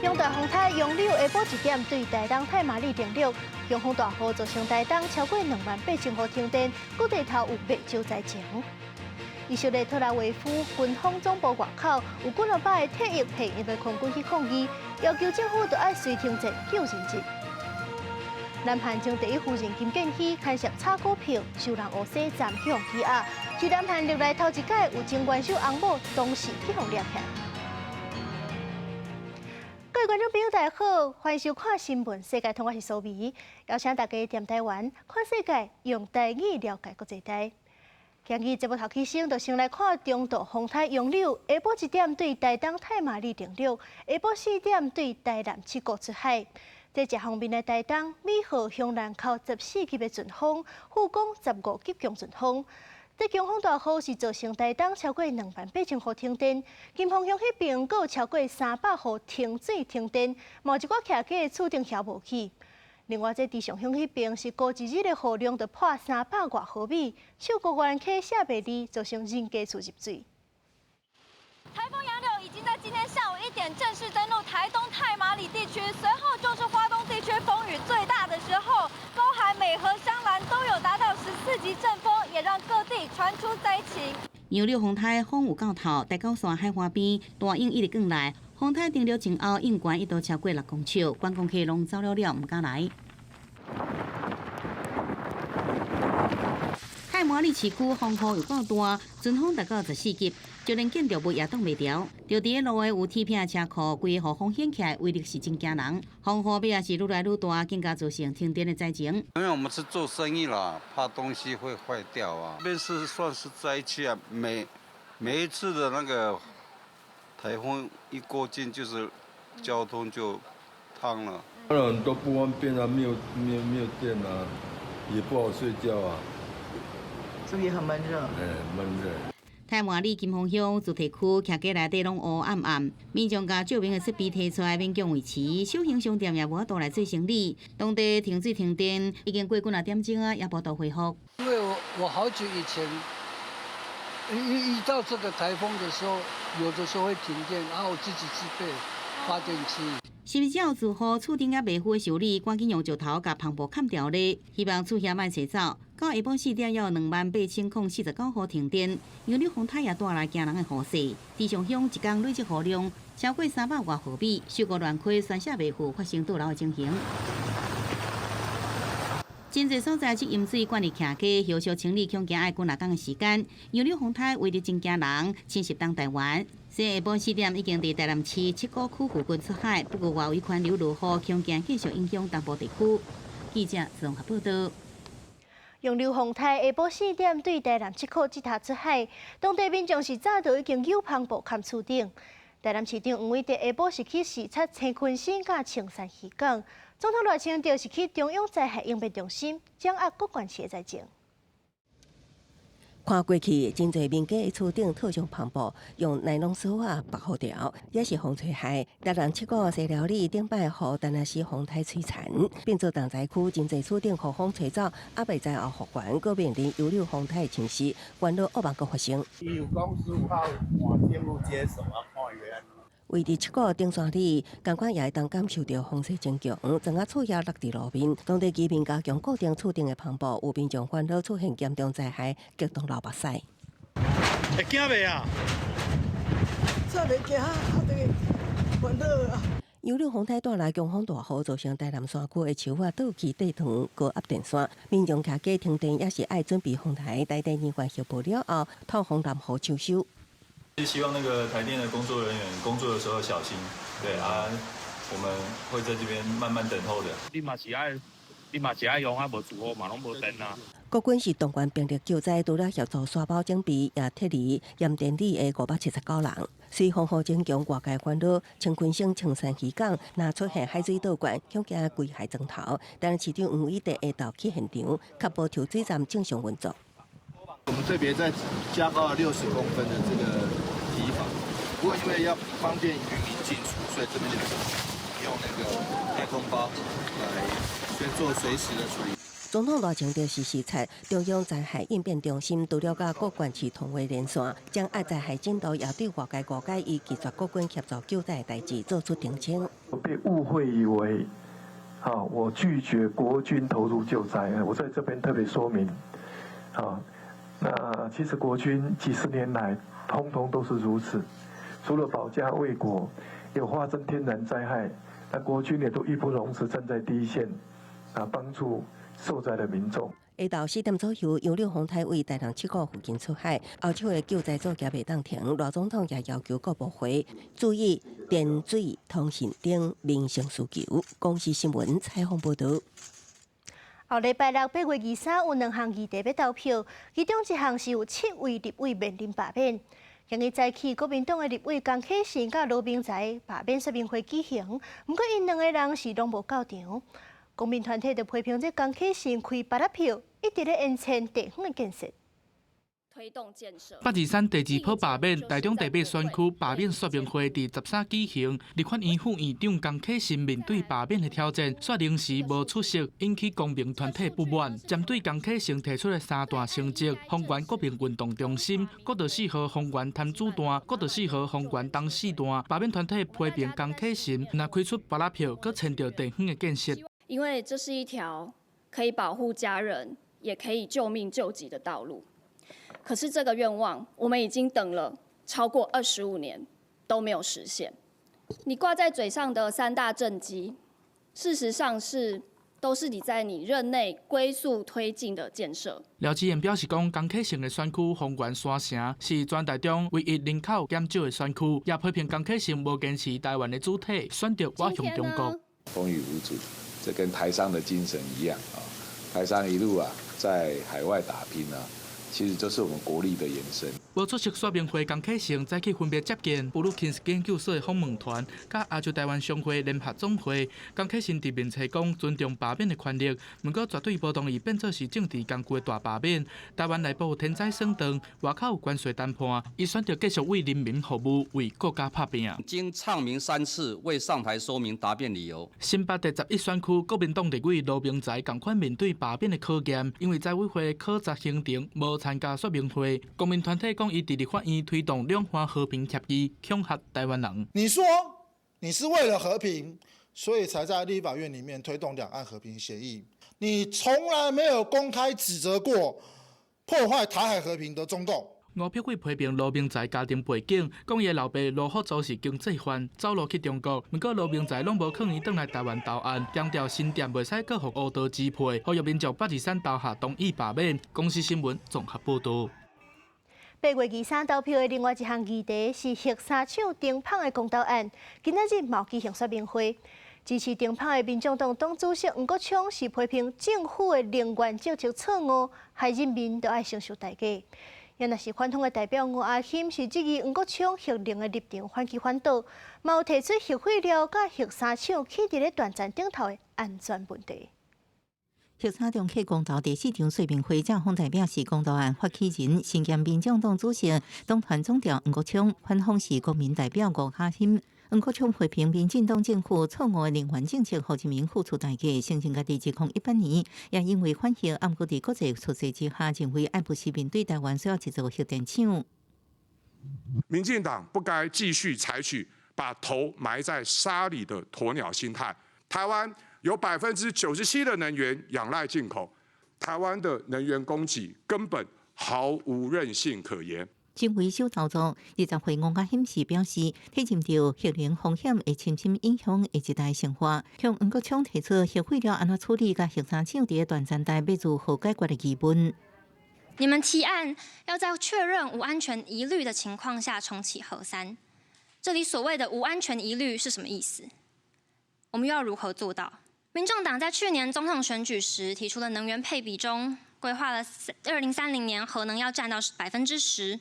中大風颱楊柳下晡1點對台東太麻里登陸，強風大雨造成台東超過28,000戶停電，各地頭有袂少災情。以色列特拉維夫軍方總部外口有幾若百个退役現役的空軍去抗議，要求政府著愛隨停戰救人質。南韓前第一夫人金建希牽涉炒股票，受人訛洗站去予羈押，是南韓歷來頭一擺有前元首翁某同時去予掠起來。各位觀眾朋友，大家好，歡迎收看新聞世界通，我是蘇美，邀請大家踮台灣看世界，用台語了解國際大。今日節目頭起先，就先來看中度風颱楊柳，下晡1點對台東太麻里登陸，下晡4點對台南七股出海。這食風面的台東美和鄉南口14級的陣風，富岡15級強陣風。這強風大雨是造成台東超過28,000戶停電，金峰鄉彼邊閣有超過300戶停水停電，嘛有一寡徛家的厝頂遐無去。另外，這池上鄉彼邊是過一日的雨量就破300外毫米，秀姑巒溪寫袂離，造成人家厝入水。颱風楊柳已經在今天下午1點正式登陸台東太麻里地區，隨後就是花東地區風雨最大的時候，包含美和香蘭都有達到14級陣風，也讓各地傳出災情。楊柳風颱風有夠透，大角山海岸邊大湧一直灌來，風颱登陸前後，湧懸一度超過6公尺，觀光客攏走了了，毋敢來。太麻里市區風雨有夠大，陣風達到14級，就連建築物也擋袂牢。就佇咧路的有鐵片車庫，規个予風掀起來，威力是真驚人。風雨尾也是愈來愈大，更加造成停電的災情。因為我們是做生意啦，怕東西會壞掉啊。這邊是算是災區啊，每一次的那個颱風一過境，就是交通就癱了。很多不方便啊，沒有電啊，也不好睡覺啊。所以很悶熱。哎，悶熱。太麻里金峰鄉主題區徛家內底攏烏暗暗，民眾共照明的設備提出來勉強維持，小型商店也無法度來做生意。當地停水停電已經過幾若點鐘啊，也無度恢復。因為我好久以前一到這個颱風的時候，有的時候會停電，然後我自己自備發電機。是毋是有住戶厝頂猶袂付修理，趕緊用石頭共帆布崁牢咧，希望厝遐莫洗走。到下晡4點，猶有28,049戶停電，楊柳風颱也帶來驚人的雨勢。池上鄉一工累積雨量超過300外毫米，秀姑巒溪宣泄袂赴，發生倒流的情形。真濟所在積淹水灌入徛家，後續清理恐驚愛幾若工的時間。楊柳風颱威力真驚人，侵襲東台灣。下晡4點已經佇台南市七股區附近出海，不過外圍環流落雨，恐驚繼續影響東部地區。記者綜合報道。楊柳風颱下晡四點對台南七股這頭出海，當地民眾是早就已經用帆布崁厝頂。台南市長黃偉哲下晡是去視察青昆新佮青山漁港，總統賴清德是去中央災害應變中心掌握各縣市的災情。看過去，真濟民家的厝頂套上帆布，用尼龍索仔縛好牢，也是風吹害。台南七股西寮里頂擺予陳阿時風颱摧殘，變做重災區，真濟厝頂予風吹走，猶未災後復原，閣面臨楊柳風颱侵襲，煩惱惡夢閣發生。伊有講15號換政府接手啊，看伊欲按怎。位佇七股頂山里，仝款也會當感受著風勢真強，整個厝也落佇路面。當地居民加強固定厝頂的帆布，有民眾煩惱出現嚴重災害，激動流目屎。會驚袂啊？真袂驚，啊，這個煩惱啊！楊柳風颱帶來強風大雨，造成台南山區的樹仔倒去地斷高壓電線，民眾徛家停電也是愛準備風颱，台電人員修補了後，透風攔雨搶修。是希望那個台電的工作人員工作的時候小心，對啊，我們會在這邊慢慢等候的。你嘛是愛用啊，無住戶嘛攏無電啊。國軍是動員兵力救災，除了協助沙包準備，也撤離鹽田里的579人。隨風雨增強，外界煩惱，青昆省青山漁港若出現海水倒灌，恐驚規海磚頭。但市長黃偉哲下晝去現場，確保抽水站正常運作。我們特別再加高了60公分的這個堤防，不過因為要方便漁民進出，所以這邊就用那個太空包來先做隨時的處理。總統賴清德是視察中央災害應變中心，除了佮各縣市通話連線，將按災害進度也對外界誤解伊拒絕國軍協助救災代誌做出澄清。被誤會以為，啊，我拒絕國軍投入救災，我在這邊特別說明，啊，那其實國軍幾十年來，通通都是如此，除了保家衛國，有發生天然災害，那國軍也都義不容辭站在第一線，啊，幫助受災的民眾。下晝4點左右，楊柳風颱對台南七股附近出海，後手的救災作業袂當停。賴總統也要求各部會注意電水、通訊等民生需求。公視新聞採訪報導。後禮拜六8月23有兩項議題欲投票，其中一項是有七位立委面臨罷免。今日早起，國民黨的立委江啟臣佮羅明才罷免說明會舉行，毋過𪜶兩个人是攏無到場。公民團體就批評這江啟臣開芭樂票，一直咧延遲地方的建設。推動建設。823第二波罷免，台中第八選區罷免說明會佇13舉行。立法院副院長江啟臣面對罷免的挑戰，卻臨時無出席，引起公民團體不滿。針對江啟臣提出的三大成績，豐原國民運動中心、國道四號豐原潭子段、國道四號豐原東四段，罷免團體批評江啟臣若開出芭樂票，閣牽著地方的建設。因為這是一條可以保護家人，也可以救命救急的道路。可是這個願望，我們已經等了超過25年都沒有實現。你掛在嘴上的三大政績，事實上是都是你在你任內龜速推進的建設。廖智賢表示講，江啟臣的選區豐原山城是全台中唯一人口減少的選區，也批評江啟臣無堅持台灣的主體，選擇倚向中國。風雨無阻，這跟台商的精神一樣啊！台商一路啊在海外打拼啊，其實就是我們國力的延伸。無出席說明會，江啟臣早起分別接見布魯金斯研究所的訪問團，佮亞洲台灣商會聯合總會。江啟臣佇面冊講尊重罷免的權利，毋過絕對無同意變做是政治工具的大罷免。台灣內部天災損斷，外口有關稅談判，伊選擇繼續為人民服務，為國家拍拚。經唱名三次，未上台說明答辯理由。新北第11選區國民黨立委羅明才仝款面對罷免的考驗，因為在委會考察行程無參加說明會。公民團體講，伊佇立法院推動兩岸和平協議，恐嚇台灣人。你說你是為了和平，所以才在立法院裡面推動兩岸和平協議。你從來沒有公開指責過破壞台海和平的中共。吳柏偉批評羅明才家庭背景，講伊的老爸羅福祖是經濟犯，走路去中國。毋過羅明才攏無勸伊轉來台灣投案，強調新店袂使閣予烏道支配，呼籲民眾823投下同意罷免。公視新聞綜合報導。8月23投票的另外一項議題是核三廠停麭的公投案，今仔日嘛舉行說明會。支持停麭的民眾黨黨主席黃國昌是批評政府的能源政策錯誤，害人民都愛承受代價。也若是反方的代表吳阿欣是質疑黃國昌核能的立場反起反倒，嘛有提出核廢料佮核三廠棄佇咧斷層頂頭的安全問題。核三重啟公投第四場說明會，正方代表是公投案發起人，身兼民眾黨主席、黨團總召黃國昌，反方是國民代表吳嘉欣。黃國昌批評民進黨政府錯誤的能源政策，予人民付出代價。聲稱家己2018年也因為反核，毋過佇國際趨勢之下，認為愛不惜面對台灣需要一座核電廠。民進黨不該繼續採取把頭埋在沙裡的鴕鳥心態。台灣有97%的能源仰賴進口，台灣的能源供給根本毫無韌性可言。身為首投族，20歲吳嘉欣時表示，體認著核能風險會深深影響下一代生活。向黃國昌提出核廢料按怎處理，佮核三廠佇斷層帶欲如何解決的疑問。你們提案要在確認無安全疑慮的情況下重啟核三，這裡所謂的無安全疑慮是什麼意思？我們又要如何做到？民眾黨在去年總統選舉時提出的能源配比中，規劃了2030年核能要佔到10%。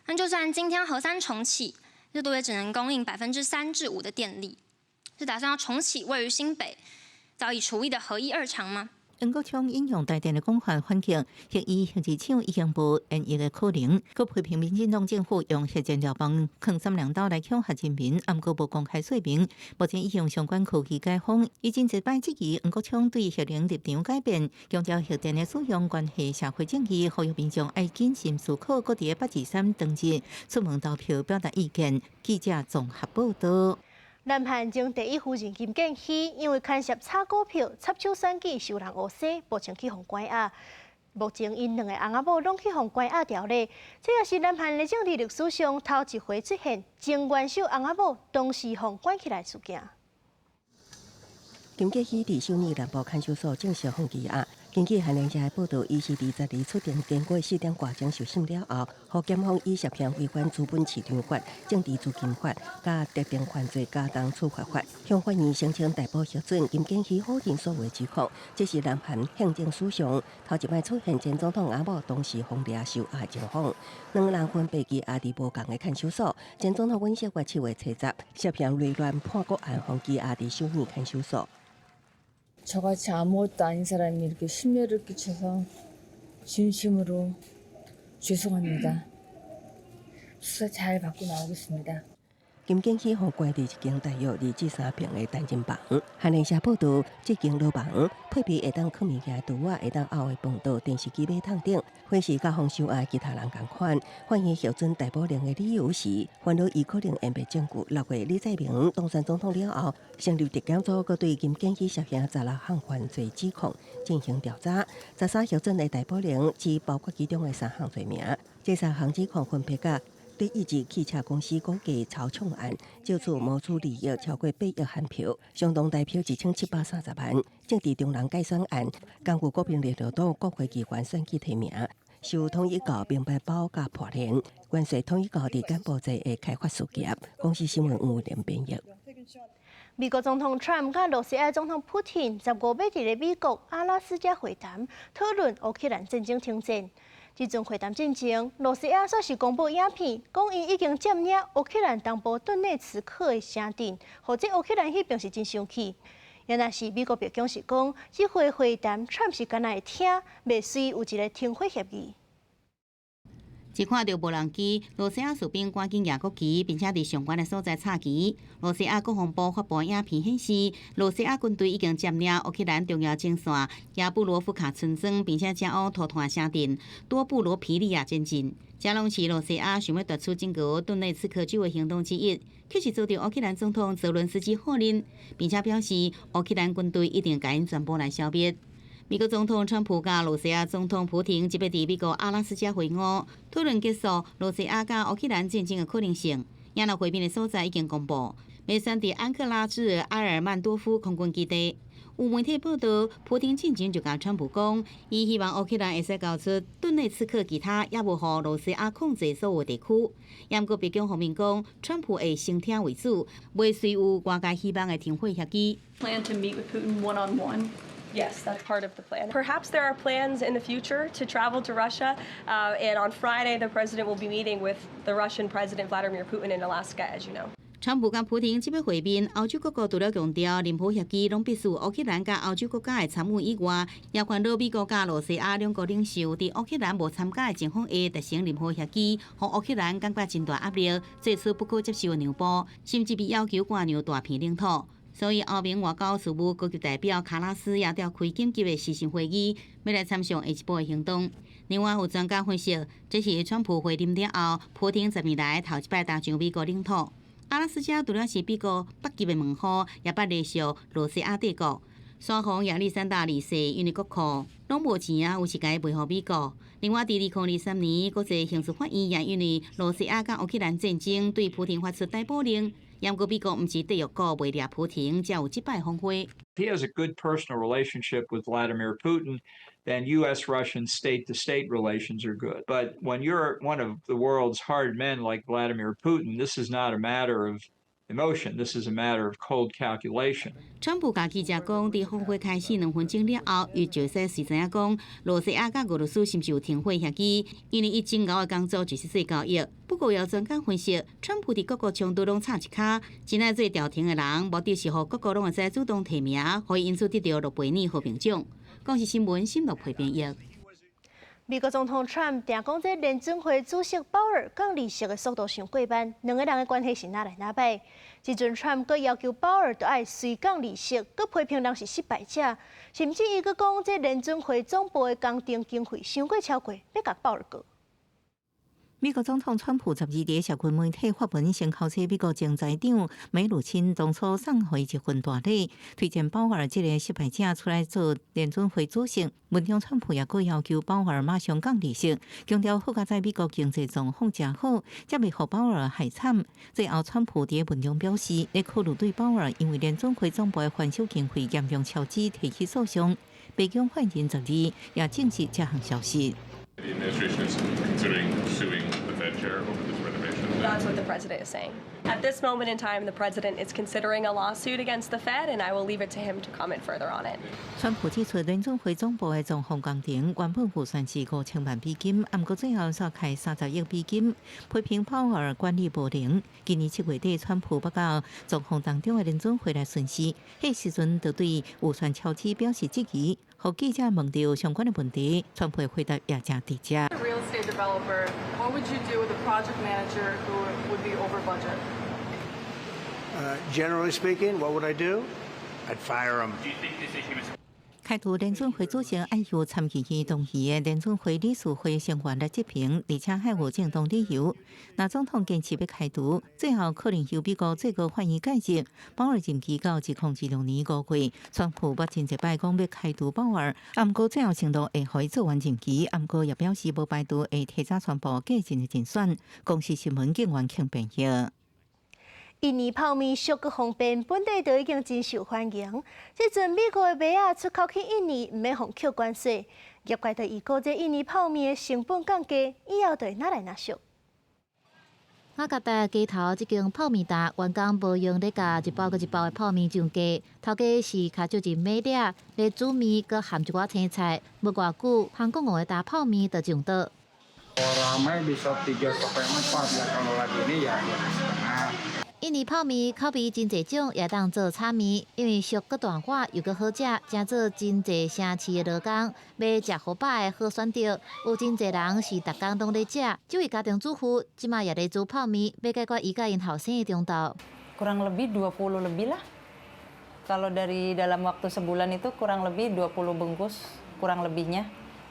那就算今天核三重啟，最多也只能供應3%至5%的電力。是打算要重啟位於新北早已除役的核一二廠嗎？黃國昌引用台電的講法反擊，核一、核二廠已經無延役的可能。閣批評民進黨政府用核燃料棒囥三娘兜來恐嚇人民，毋過無公開說明。目前已向相關科技解封，伊真濟擺質疑黃國昌對核能立場改變，強調核電的使用關係社會正義，呼籲民眾愛謹慎思考，閣佇八二三當日出門投票表達意見。記者綜合報道。南韓前第一夫人金建希因為牽涉炒股票、插手選舉，受人烏紗，目前去予關押。目前𪜶兩個翁仔某攏去予關押牢咧，這也是南韓的政治歷史上頭一回出現前元首翁仔某同時予關起來事件。金建希佇首爾南部看守所正式予羈押。根據韓聯社的報道，伊是22日出庭經過4點外鐘受審了後，予檢方以涉嫌違反資本市場法、政治資金法、佮特定犯罪加重處罰法，向法院申請逮捕核准。金建希否認所有指控，這是南韓憲政史上頭一擺出現前總統翁某同時予掠受押的情況。兩個人分別羈押佇無仝的看守所。前總統尹錫悅7月70涉嫌累亂叛國案，予羈押佇首爾看守所。 저같이 아무것도 아닌 사람이 이렇게 심려를 끼쳐서 진심으로 죄송합니다. 수사 잘 받고 나오겠습니다. 金建希予關佇一間大約2至3平的單間房。韓聯社報道，這間牢房配備會當囥物件的櫥仔，會當漚的飯桌、電視機、馬桶等，款式佮予收押其他人仝款。法院核准逮捕令的理由是，煩惱伊可能湮滅證據。6月李在明當選總統了後，成立特檢組，閣對金建希涉嫌16項犯罪指控進行調查。13核准的逮捕令只包括其中的三項罪名，這三項指控分別佮德意志汽車公司股價操縱案，借此謀取利益超過8億韓票，相當台票1730萬；政治中人改選案，根據國民力量黨國會議員選舉提名，受統一教名牌包佮破鏈，關稅統一教佇柬埔寨的開發事業。公視新聞吳連編譯。美國總統川普佮羅西亞總統普廷15欲佇咧美國阿拉斯加會談，討論烏克蘭戰爭停戰。這陣會談進前，羅西亞煞是公布影片，講𪜶已經佔領烏克蘭東部頓涅茨克的城鎮，予這烏克蘭彼邊是真生氣。也若是美國白宮是講，這回會談川普是干焦會聽，袂隨有一個停火協議。一看著無人機，羅西亞士兵趕緊舉國旗，並且佇上懸的所在插旗。羅西亞國防部發布影片顯示，羅西亞軍隊已經佔領烏克蘭重要前線亞布羅夫卡村莊，並且正往塗炭城鎮多布羅皮利亞前進。這攏是羅西亞想欲奪取整個頓內茨克州的行動之一，卻是遭著烏克蘭總統澤倫斯基否認，並且表示烏克蘭軍隊一定共𪜶全部來消滅。美國總統川普佮羅西亞總統普廷這擺佇美國阿拉斯加會晤，討論結束羅西亞佮烏克蘭戰爭的可能性。也若會面的所在已經公布，欲選佇安克拉治埃爾曼多夫空軍基地。有媒體報道，普廷進前就共川普講，伊希望烏克蘭會使交出頓內茨克其他猶無予羅西亞控制所有地區。毋過白宮方面講，川普會先聽為主，袂隨有外界希望的停火協議。 Plan to meet with Putin one on one. Yes, that's part of the plan. Perhaps there are plans in the future to travel to Russia. And on Friday, the president will be meeting with the Russian President Vladimir Putin in Alaska, as you know. 川普佮普廷這擺會面，歐洲各國除了強調任何協議攏必須烏克蘭佮歐洲國家的參與以外，也煩惱美國佮羅西亞兩國領袖佇烏克蘭無參加的情況下達成任何協議，予烏克蘭感覺真大壓力，做出不可接受的讓步，甚至被要求割讓大片領土。所以，歐盟外交事務高級代表卡拉斯也召開緊急的視訊會議，欲來參詳下一步的行動。另外，有專家分析，這是川普卸任了後，普廷10年來頭一擺踏上美國領土。阿拉斯加除了是美國北極的門戶，也捌隸屬羅西亞帝國。沙皇亞歷山大二世因為國庫攏無錢啊，有時共伊賣予美國。另外，佇2023年，國際刑事法院也因為羅西亞佮烏克蘭戰爭對普廷發出逮捕令。毋過美國毋是締約國，袂掠普廷，才有這擺風波。 If he has a good personal relationship with Vladimir Putin, then U.S.-Russian state-to-state relations are good. But when you're one of the world's hard men like Vladimir Putin, this is not a matter of emotion. This is a matter of cold calculation. 川普共記者講，佇峰會開始2分鐘了後，伊就會使隨知影講，羅西亞佮俄羅斯是毋是有停火協議？因為伊真𠢕的工作就是做交易。不過，有專家分析，川普佇各國衝突攏插一跤，真愛做調停的人，目的是予各國攏會使主動提名，予伊因此得著諾貝爾和平獎。公視新聞新樂培編譯。美國總統川普定講，這聯準會主席鮑爾降利息的速度傷過慢，兩个人的關係是若來若歹。這陣川普閣要求鮑爾著愛隨降利息，閣批評人是失敗者，甚至伊閣講這聯準會總部的工程經費傷過超過，欲共鮑爾告。美國總統川普12佇社群媒體發文，先口指美國前財長梅努欽當初送予伊一份大禮，推薦鮑爾這个失敗者出來做聯準會主席。文中川普也閣要求鮑爾馬上降利息，強調好佳哉美國經濟狀況誠好，才袂予鮑爾害慘。最後，川普佇文中表示，咧考慮對鮑爾因為聯準會總部的翻修經費嚴重超支提起訴訟。白宮發言人12也證實這項消息。 The administration is considering suing the Fed chair over this renovation. That's what the president is saying. At this moment in time, the president is considering a lawsuit against the Fed, and I will leave it to him to comment further on it. 川普指出，聯準會總部的裝潢工程原本預算是5000萬美金，毋過最後煞開30億美金，批評鮑爾管理無能。今年7月底，川普捌到狀況當中的聯準會來巡視，彼時陣就對預算超支表示質疑。予記者問著相關的問題，川普回答也誠直接。 Real estate developer, what would you do with a project manager who would be over budget? Generally speaking, what would I do? I'd fire him. Do you think this issue is 開除聯準會主席愛由參議院同意的聯準會理事會成員來執行，而且還有正當理由。若總統堅持欲開除，最後可能由美國最高法院介入。鮑爾任期到2026年5月，川普捌真濟擺講欲開除鮑爾，毋過最後承諾會予伊做完任期，毋過也表示無排除會提早宣布繼任的人選。公視新聞警員慶編譯。印尼泡麵俗閣方便，本地就已經真受歡迎。這陣美國的麥仔出口去印尼，毋免予扣關稅。業界就預估這印尼泡麵的成本降低，以後就會愈來愈俗。雅加達街頭這間泡麵店，員工無閒咧共一包閣一包的泡麵上架，頭家是跤少一麥粒，咧煮麵閣含一寡青菜，無偌久，香港五个打泡麵就上桌。 Ramai bisa tiga sampai empat ya, kalau lagi ini ya dua setengah. 印尼泡麵口味真濟種，也當做炒麵，因為俗閣彈滑又閣好食，成做真濟城市的勞工欲食予飽的好選擇。有真濟人是逐工攏咧食，這位家庭主婦這馬也咧煮泡麵，欲解決伊佮𪜶後生的中晝。 Kurang lebih 20 lebih lah. Kalau dari dalam waktu sebulan itu kurang lebih 20 bungkus, kurang lebihnya.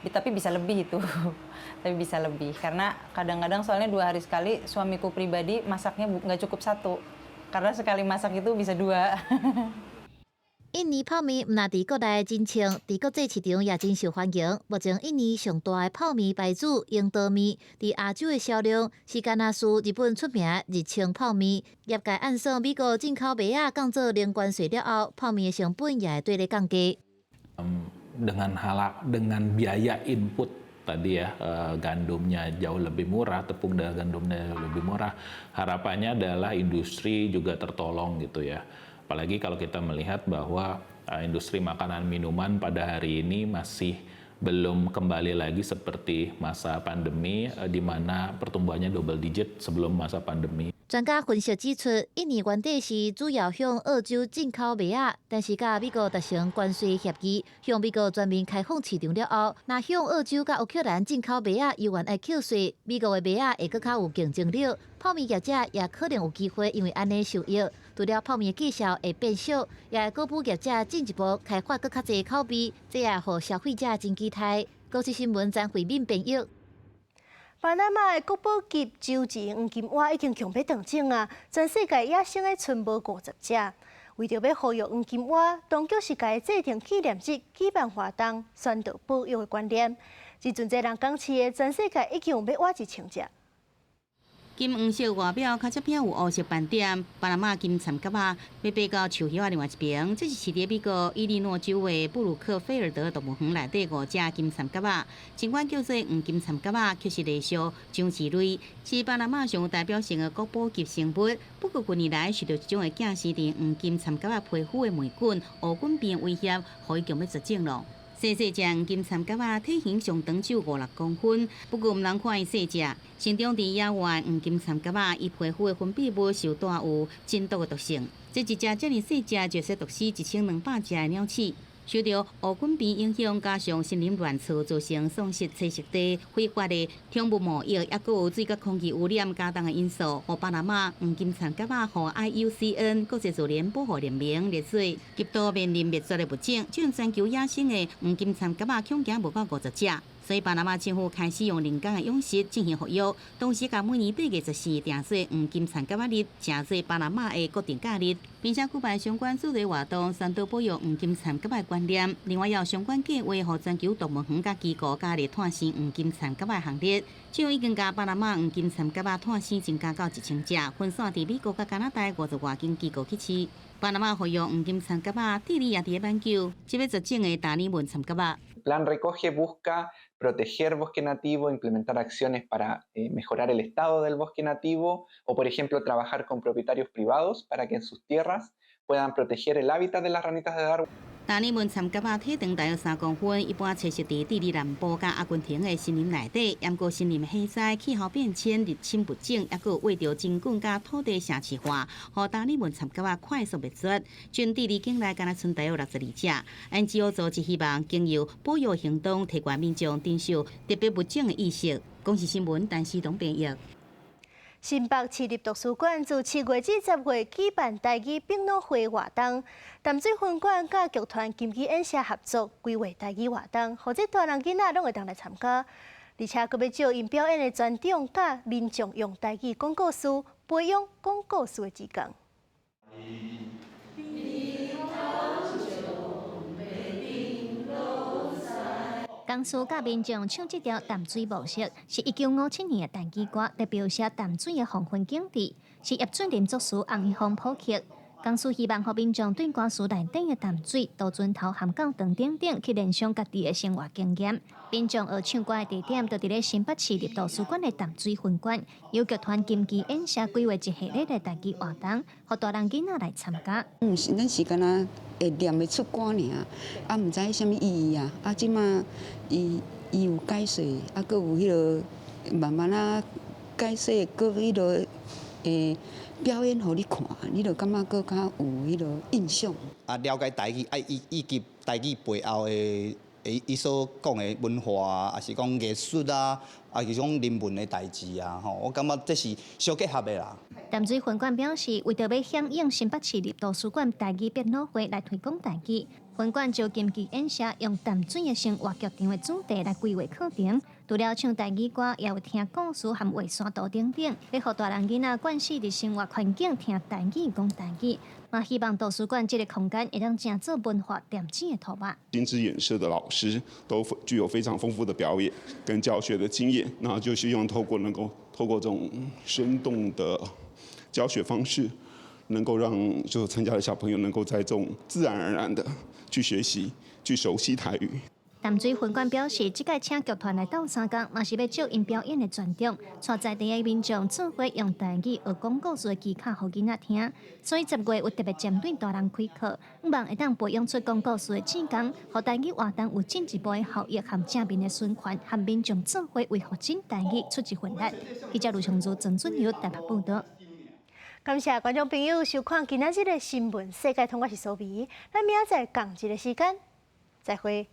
Tapi bisa lebih itu. Tapi bisa lebih karena kadang-kadang soalnya 2 hari sekali suamiku pribadi masaknya nggak cukup satu. Karena sekali masak itu bisa dua. 印尼泡麵毋但佇國內真暢，佇國際市場也真受歡迎。目前印尼上大的泡麵牌子英多麵，佇亞洲的銷量是敢若輸日本出名日清泡麵。業界按算美國進口麥仔降做零關稅了後，泡麵的成本也會綴咧降低。 Dengan halak dengan biaya input tadi ya, gandumnya jauh lebih murah, tepung dan gandumnya lebih murah, harapannya adalah industri juga tertolong gitu ya. Apalagi kalau kita melihat bahwa industri makanan minuman pada hari ini masih belum kembali lagi seperti masa pandemi, di mana pertumbuhannya double digit sebelum masa pandemi. 專家分析指出，印尼原底是主要向澳洲進口麥仔，但是佮美國達成關稅協議，向美國全面開放市場了後，若向澳洲佮烏克蘭進口麥仔猶原愛扣稅，美國的麥仔會閣較有競爭力，泡麵業者也可能有機會因為按呢受益。除了泡麵的價數會變俗，也會鼓舞業者進一步開發閣較濟口味，這也予消費者真期待。公視新聞詹慧敏編譯。巴拿馬的國寶級洲際黃金蛙已經強欲斷種啊！全世界野生的賰無50隻。為著欲保育黃金蛙，當局是共伊制定紀念日、舉辦活動、宣導保育的觀念。這陣濟人講飼的，全世界已經有欲倚1000隻。金黃色外表，尻脊骿有烏色斑點。巴拿馬金蠶蛤仔欲爬到樹葉仔另外一爿，這是飼佇美國伊利諾州的布魯克菲爾德動物園內底五隻金蠶蛤仔。儘管叫做黃金蠶蛤仔，卻是類似章魚類，是巴拿馬上有代表性的國寶級生物。不過近年來受到一種會寄生佇黃金蠶蛤仔皮膚的黴菌烏菌病威脅，予伊強欲絕種囉。細細隻黃金蠶蛤仔體型上長只有五六公分，不過毋通看伊細隻。生長佇野外黃金蠶蛤仔，伊皮膚的分泌物受帶有真毒的毒性。這一隻遮爾細隻，就會使毒死1200隻的鳥鼠。受著烏滾病影響，加上森林亂銼，造成喪失棲息地、非法的寵物貿易，抑閣有水佮空氣污染加重的因素，予巴拿馬黃金田蛤仔予 IUCN 國際自然保護聯盟列做極度面臨滅絕的物種，這種全球野生的黃金田蛤仔恐驚無夠50隻。所以巴拿馬政府開始用人工的養殖進行復育，同時共每年8月14定做黃金田蛤仔日，成做巴拿馬的國定假日，並且舉辦相關主題活動，宣導保育黃金田蛤仔的觀念。另外，也有相關計劃，予全球動物園佮機構加入湠生黃金田蛤仔行列。這已經共巴拿馬黃金田蛤仔湠生增加到1000隻，分散佇美國佮加拿大50外間機構去飼。巴拿馬復育黃金田蛤仔，智利也佇咧挽救這欲絕種的達爾文田蛤仔。 Plan Recoge busca proteger bosque nativo, implementar acciones para mejorar el estado del bosque nativo o, por ejemplo, trabajar con propietarios privados para que en sus tierras puedan proteger el hábitat de las ranitas de Darwin. 達爾文田蛤仔體長大約3公分，一般棲息佇智利南部佮阿根廷的森林內底。毋過森林火災、氣候變遷、入侵物種，抑閣有餵著真菌佮土地城市化，予達爾文田蛤仔快速滅絕。全智利境內敢若賰大約62隻。NGO 組織希望經由保育行動，提懸民眾珍惜特別物種的意識。公視新聞，陳思東編譯。新北市立圖書館自7月至10月舉辦台語百老匯活動，淡水分館佮劇團金枝演社合作規劃台語活動，予這大人囡仔攏會當來參加，而且閣欲藉𪜶表演的專長，佮民眾用台語講故事，培養講故事的志工。公司佮民眾唱這條淡水模式，是1957年的台語歌，來描寫淡水的黃昏景致，是葉俊麟作詞，洪一峰譜曲。公司希望予民眾對歌詞內底的淡水、渡船頭和教堂等等去聯想家己的生活經驗。民眾學唱歌的地點，就佇咧新北市立圖書館的淡水分館，由劇團金枝演社規劃一系列的台語活動，予大人囡仔來參加。毋是，咱是敢若會念會出歌爾，啊，毋知啥物意義啊。啊，這馬伊伊有解說，啊，閣有彼个慢慢仔解說，閣彼个表演予你看，你就感覺閣較有彼个印象。啊，了解台語，啊，以及台語背後的伊所講的文化啊，抑是講藝術啊，抑是講人文的代誌啊，吼，我感覺這是相結合的啦。淡水分館表示，為著欲響應新北市立圖書館台語百老匯來推廣台語，分館就金枝演社用淡水的生活劇場的主題來規劃課程。除了唱台語歌，也有聽故事和畫山圖等等，欲予大人囡仔慣勢佇生活環境聽台語講台語，嘛希望圖書館這个空間會當成做文化奠基的土壤。金枝演社的老師都具有非常豐富的表演跟教學的經驗，那就希望透過能夠透過這種生動的教學方式，能夠讓就參加的小朋友能夠在這種自然而然的去學習、去熟悉台語。淡水分館表示，這擺請劇團來鬥相共，嘛是欲藉𪜶表演的專長，帶在地的民眾做伙用台語學講故事的技巧，予囡仔聽。所以10月有特別針對大人開課，希望會當培養出講故事的志工，予台語活動有進一步的效益和正面的循環，和民眾做伙為復振台語出一份力。記者盧松如、曾俊友台北報導。感謝觀眾朋友收看今仔日的新聞世界通，我是蘇美，咱明仔載仝一个時間，再會。